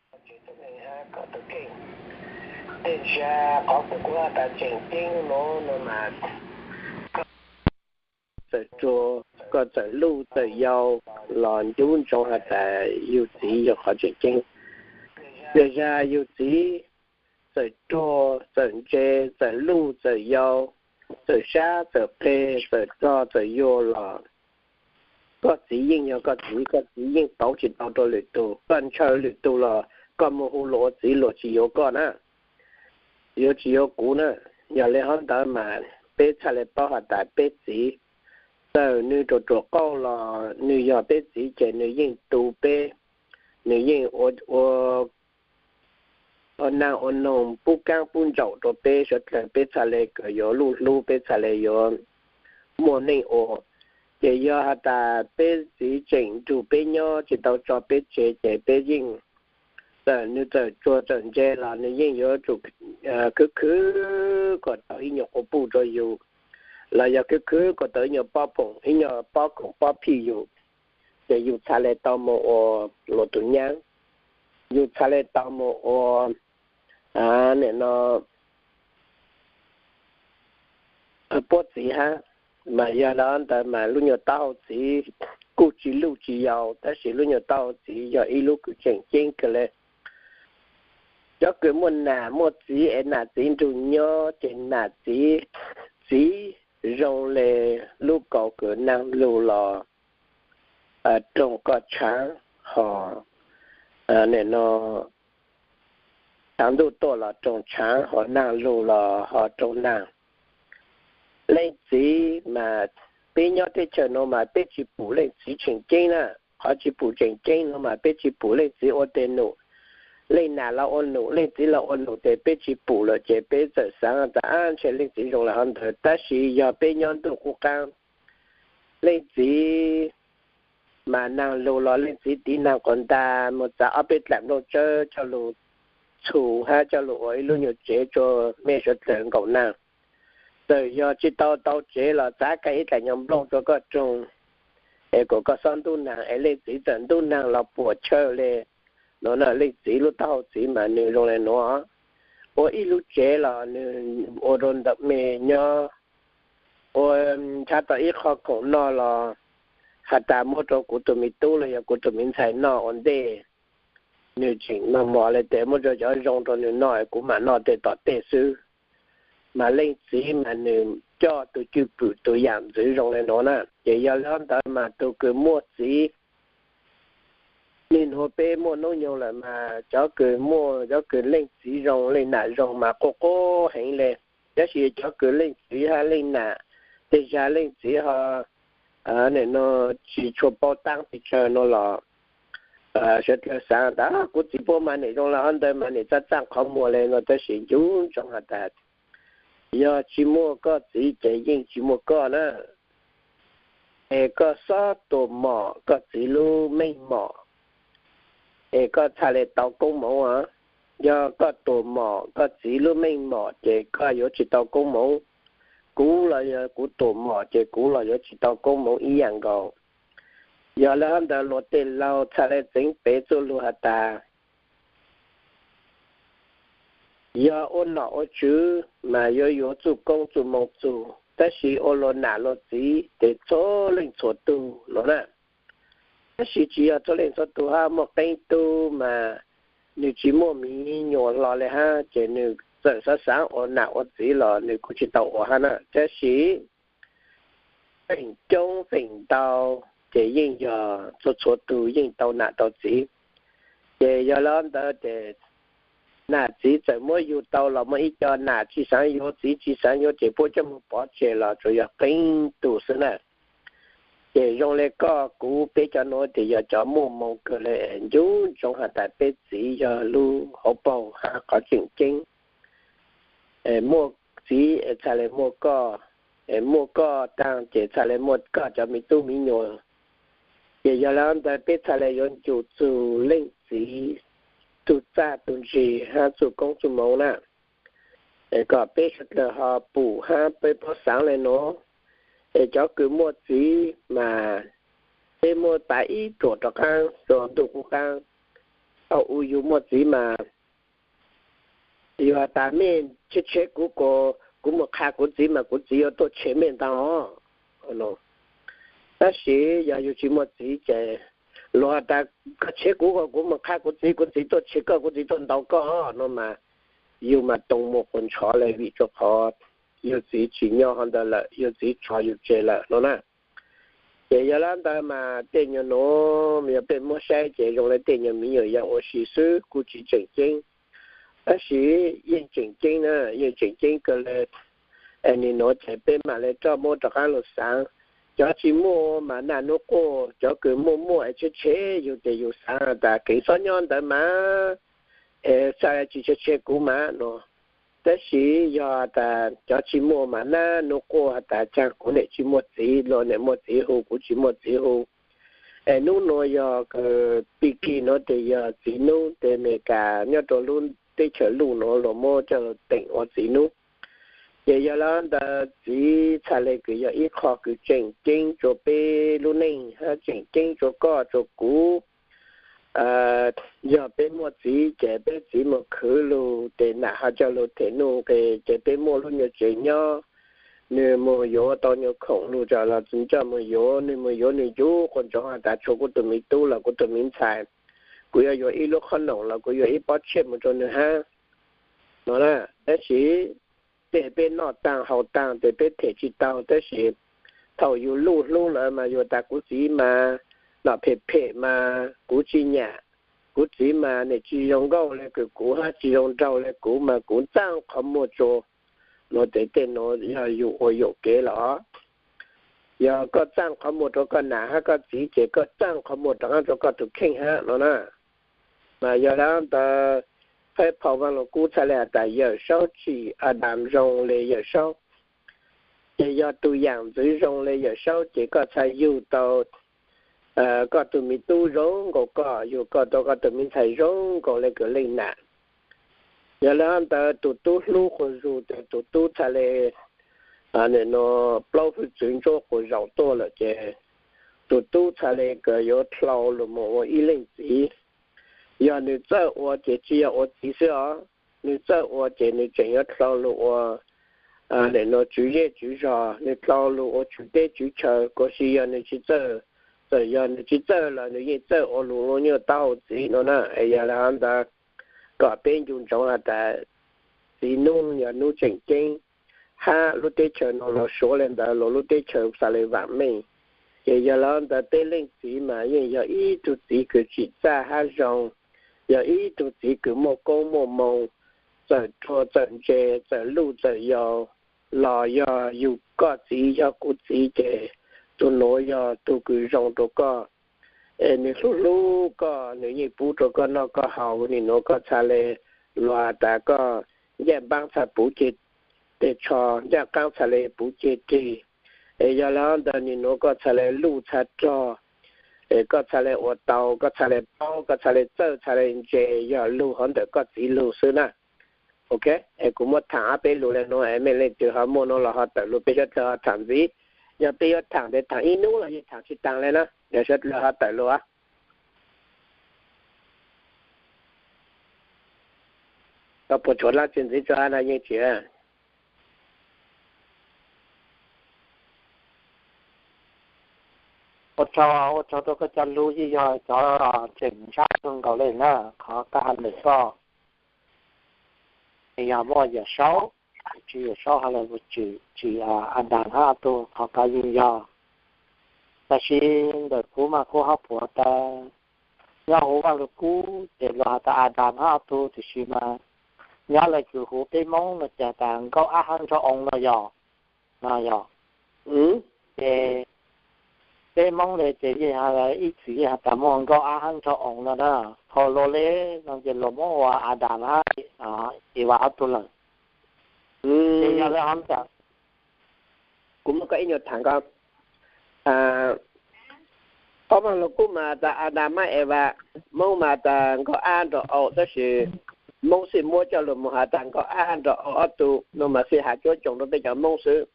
Tseem ceeb, tej zaum qhov kuv kuj has tas tseem ceeb no no mas, txawm ruam, koj txawm luj txawm yau los nco ntsoov has tas yus txiv yog qhov tseem ceeb. Tej zaum yus txiv txawm ruam txawm ntse, txawm luj txawm yau, txawm sab txawm qe, txawm rog txawm yuag los koj txiv yeej yog koj txiv, koj txiv yeej pauv tsis tau rau lwm tus. Koj ntshaw lwm tus los koj mus hu luag ua txiv, luag tsis yuav koj na, yuav tsis yuav kuv na. Yog li hov ntawd mas peb txhaj le paub has tas peb txiv, txawm nws ruam ruam qauj los nws yog peb txiv ces nws yeej tu peb, nws yeej ua, ua, ua naj ua noog pub kaab pub ntsaum rau peb sawv dlawg, peb txhaj le kawm yuav luj hlub, peb txhaj le yuav muaj neej ua. Ces yog has tas peb txiv tseem nrug peb nyob tsis tau tso peb tseg ces peb yeej, txawm nws txawm ruam txawm ntse los nws yeej yuav tsum khwv khwv kom tau ib nyuag quas puj rau yus, los yog khwv khwv kom tau ib nyuag pob khoom, ib nyuag pob khoom pob phij yus, ces yus txhaj le tau mus ua luag tus nyab, yus txhaj le tau mus ua, nim no, puab txiv hab. Mas yog li ntawd mas lub nyuag taub hau txiv kuj tsis luj tsis yau, tab sis lub nyuag taub hau txiv yog ib lub kws tseem ceeb kawg le. Cov kws muaj nam muaj txiv es nam txiv nrug nyob ces nam txiv, txiv zoo le lub kaus kws naag lug los roog koj tshaav, ho nim no tshaav ntuj tuaj los roog tshaav, ho naag lug los ho roog naag. Leej txiv mas peb nyob teb chaws nuav mas peb tsis pum leej txiv tseem ceeb na. Qhov tsis pum tseem ceeb nuav mas peb tsis pum leej txiv ua tes num, leej nam los ua num, leej txiv los ua num ces peb tsis pum lawm ces peb txawm xaav tas ab ntshe leej txiv zoo le hov ntawd. Tab sis yog peb nyob ntuj qub qaab, leej txiv mas naag lug los leej txiv tiv naag quas ntag, moog txav ob peb dlaim nplooj tsawb coj lug txhum hab coj lug ua ib lub nyuag tsev rua mej suav dlawg nkaum naag. Txawm yog tsis tau tau tsev los txav kag ib dlaim nyuag nplooj rua koj roog, es kom koj xob ntub naag, es leej txiv txawm ntub naag los puam chawj le. Nuav na leej txiv lub taub hau txiv mas nwg zoo le nuav, ua ib lub tsev los nwg ua rua ntawm mej nyob, ua nrhav tau ib qho khoom noj los has tas muab rua kuv tug me tub los yog kuv tug me ntxhais noj ua ntej, nwg tseem mos mos le tes muab rua cov zoo rua nwg noj, kuv mam noj tej tom tej xwb. Mas leej txiv mas nwg coj tug cwj pwm tug yaam ntxwv zoo le nuav na. Ces yog le ntawd mas tug kws muaj txiv, nwg nuav peb muaj noob nyoog lawm mas cov kws muaj, cov kws leej txiv zoo leej nam zoo mas quaj quaj heev le. Tab sis cov kws leej txiv hab leej nam, tej zag leej txiv ho nim no tsis tshua paub taab pes tsawg nuav los sawv dlawg xaav tas kuv txiv puab mas nim zoo le hov ntawd mas nim txaj txaj qhov muag le no, tab sis ncu ntsoov has tas yog tsis muaj koj txiv ces yeej tsis muaj koj na. Es koj xob tua mom koj txiv lub meej mom, es koj txhaj le tau koob moov. Yog koj tua mom koj txiv lub meej mom ces koj yuav tsis tau koob moov. Kuv los yog kuv tua mom ces kuv los yuav tsis tau koob moov ib yaam nkaus. Yog le hov ntawd luag tej laug txhaj le txeev pem txuj lug has tas yog ua nom ua tswv mas yuav yuav txuj koob txuj moov txug, tab sis ua luag nam luag txiv ces txhua leej txhua tug no na. Tab sis tsis yog txhua leej txhua tug hab, muaj qee tug mas nwg tsis muaj miv nyuas hlo le hab ces nwg txawm xav xaav ua nam ua txiv los nwg kuj tsis tau ua hab na. Tab sis feem coob feem ntau ces yeej yog txhua txhua tug yeej tau nam tau txiv. Ces yog le ntawd ces nam txiv txawm muab yug tau los muaj ib co nam tsis xaav yuav, txiv tsis xaav yuav ces puab coj moog pov tseg los tsuas yog qee tug xwb na. Ces zoo le koj kuv peb cov nuav ces yog cov muaj moo kawg le, ncu ntsoov has tas peb txiv yog lub hauv paug hab qhov tseem ceeb. Muaj txiv es txhaj le muaj koj, muaj koj taag ces txhaj le muaj koj cov miv tub miv nyuas. Ces yog le ntawd peb txhaj le yuav ncu txug leej txiv tug txaj tug ntsig hab txuj koob txuj moov na, kom peb sawv dlawg ho pum hab peb paub xaav le nuav. Es cov kws muaj txiv mas peb muab pav ib ruam rov qaab rua ntuj qub qaab. thaum u yus muaj txiv mas yus has tas mej tshev tshev kuv, kuv mus qha kuv txiv mas kuv txiv yuav tuaj tshev mej ntag os. Tab sis yog yus tsis muaj txiv ces luag has tas koj tshev kuv, kuv mus qha kuv txiv, kuv txiv tuaj tshev koj, kuv txiv tuaj ntaus koj no mas yus mas too muaj quas ntshov le vim rau qhov yus txiv tsis nyob hauv ntawd lawm, yus txiv tso yus tseg lawm no na. Ces yog li ntawd mas tej nyuag nuav yog peb muab saib ces zoo le tej nyuag me nyuam yaus ua si xwb kuj tsis tseem ceeb. Tab sis yeej tseem ceeb na, yeej tseem ceeb kawg le. Es nim nuav ces peb mam le rov muab rov qaab lug xaav. Cov tsis muaj mas naj nub quaj, cov kws muaj muaj es tshev tshev yus ces yus xaav tas keev xob nyob ntawd mas es xav tsis tshev tshev kuv mas no. Tab sis yog tas cov tsis muaj mas naj nub quaj has tas caag kuv niam tsis muaj txiv, luag niam muaj txiv hu kuv tsis muaj txiv hu. Es nub nuav yog kws pig kig nuav tes yog txiv nub tes Amelikas nyob rua lub teb chaws luj nuav luag muab coj lug teem ua txiv nub. Ces yog li ntawd txiv txhaj le kws yog ib qho kws tseem ceeb rua peb lub neej hab tseem ceeb rua koj rua kuv. Yog peb muaj txiv ces peb txiv mus khwv lug tes nam ho coj lug them nuj nqe, ces peb muaj lub nyuag tsev nyob, nwg mus yuav tau nyuag khoom lug los txiv coj mus yuav, nwg mus yuav nwg yuav quas ntsoov has tas tshuav kuv tug miv tub los kuv tug miv ntxhais, kuv yuav yuav ib lub qhob noom los kuv yuav ib pob tshiaj mus rua nwg hab no na. Tab sis tej peb noj taag haus taag tes peb them tsis tau, tab sis thaum yus luj hlub lawm mas yus tas kuv txiv mas nom phem phem mas kuv tsis nyam, kuv txiv mas nws tsis zoo nkauj le kws kuv hab tsis zoo nraug le kuv mas kuv txaaj qhov muag tsua. No tes tej nuav yog yus ua yuam kev los. Yog koj txaaj qhov muag rua koj nam hab koj txiv ces koj txaaj qhov muag rov qaab rua koj tug kheej hab no na. Mas yog li ntawd, phab phau Vaaj Lug Kub txhaj le has tas Yawm Saub tsim Adas zoo le Yawm Saub. Ces yog tug yaam ntxwv zoo le Yawm Saub ces koj txhaj yug tau koj tug miv tub zoo nkaus koj, yug koj tau koj tug miv ntxhais zoo nkaus le kws leej nam. Yog li ntawd tug tub hlub quas zug tes tug tub txhaj le, no, plaub hwj txwv ntsuab quas zaum tuaj lawm ces tug tub txhaj le kws yuav dlhau lug moog ua ib leej txiv. Yog nwg txawj ua ces tsis yog ua txiv xwb os, nwg txawj ua ces nwg tseem yuav dlhau lug ua, no, tswv zej tswv zog, nwg dlhau lug ua tswv teb tswv chaw, kuas tsis yog nwg tsis txawj, txawm yog nwg tsis txawj los nwg yeej txawj ua lug lub nyuag taub hau txiv no na. Es yog li ntawd kom peb ncu ntsoov has tas txiv nub yog nub tseem ceeb, hab lub teb chaws nuav los suav le ntawd los lub teb chaws xav le vaam meej. Ces yog li ntawd peb leej txiv mas yeej yog ib tug txiv kws tsim txaj hab zoo, yog ib tug txiv kws muaj koob muaj moo, txawm rua txawm ntse, txawm luj txawm yau, los yog yug koj txiv yog kuv txiv ces tug nuav yog tug kws zoo rua koj. Es nwg hlub hlub koj, nwg yeej pub rua koj noj koj haus, nim nuav koj txhaj le, luag has tas koj ncaaj npaab txhaj puv ceg teg tsho, ncaaj qaab txhaj le puv ceg rig. Es yog li ntawd nim nuav koj txhaj le luj txhaj rog, es koj txhaj le ua tau, koj txhaj le paub, koj txhaj le txawj, txhaj le ntse, yog lug hov ntawm koj txiv lug xwb na. Ok, es kuv muab thaam ob peb lug le nuav es mej leej twg ho muaj nuav los ho tawm lug peb sawv dlawg ho thaam ntxiv. Yog peb yuav thaam tes thaam ib nub los yeej thaam tsis taag le na, yog sawv dlawg ho tawm lug. Koj puas tshuav dlaab tsi ntxiv tso no yeej tsis. Ua tsaug, ua tsaug rua koj cov lug yeej yog cov tseem ntsab kawg nkaus le na, qhov koj has ntawm koj yog muaj Yawm Saub, tsim Yawm Saub hab los tsim Adas hab ob tug, qhov koj yeej yog. Tab sis ntawm kuv mas kuv ho pum tas nyob huv Vaaj Lug Kub ces luag has tas Adas hab ob tug, tiam sis mas nyob le kws huv peb Moob no ces tas Nkauj Ab hab Nraug Oo no yog, no yog. Ces peb Moob le ces yeej ib txwm yeej has tas muaj Nkauj Ab hab Nraug Oo no na, thaum luag le no ces luag muab ua Adas hab Evas ob tug lawm. Ces yog le hov ntawm kuv muab koj ib nyuag thaam ko, phab Vaaj Lug Kub mas tas Adas hab Evas, Moob mas tas Nkauj Ab Nraug Oo, tab sis Moob xij muab coj lug moog has tas Nkauj Ab Nraug Oo ob tug no mas xij has cuab coos rua peb cov Moob xwb.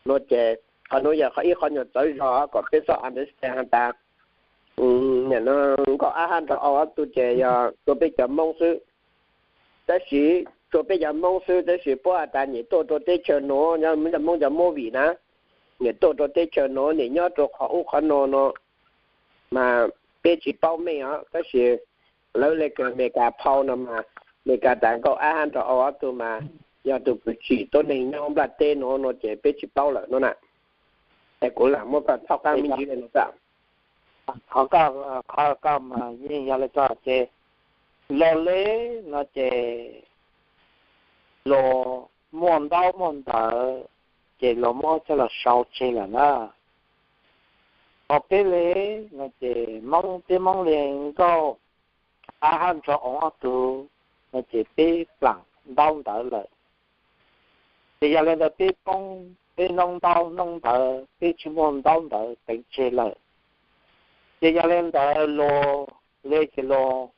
No ces qhov nuav yog ib qhov nyuag txawv zog kom peb txhob understand has tas Nim no Nkauj Ab Hab nrog Au Ob Tug ces yog rua peb cov Moob xwb. Tab sis rua peb cov Moob xwb, tab sis puab has tas nyem tuaj rua teb chaws nuav, nyob Moob cov Moob Vim na, nyem tuaj rua teb chaws nuav, nyem nyob rua qhov ub qhov no no mas peb tsis paub meej os. Tab sis lawv le kws Amelikas phau no mas Amelikas tas Nkauj Ab Hab nrog Au Ob Tug mas yog tug kws tsim tuab neeg nyob nplaj teb nuav no ces peb tsis paub lawm no na. Es kuv lam muab koj thaub qab me ntsis le no. Qhov koj, qhov koj mas yeej yog le koj ces, luag le no ces luag muaj ntaub muaj ntawv ces luag muab coj los sau tseg lawm na. Ho peb le no ces Moob, peb Moob le Nkauj Ab Hab nrog Au Ob Tug no ces peb plam ntaub ntawv lawm. Ces yog le ntawd peb poob, peb noob ntaub noob ntawv, peb tsis muaj ntaub ntawv teev tseg lawm. Ces yog le ntawd luag le ces luag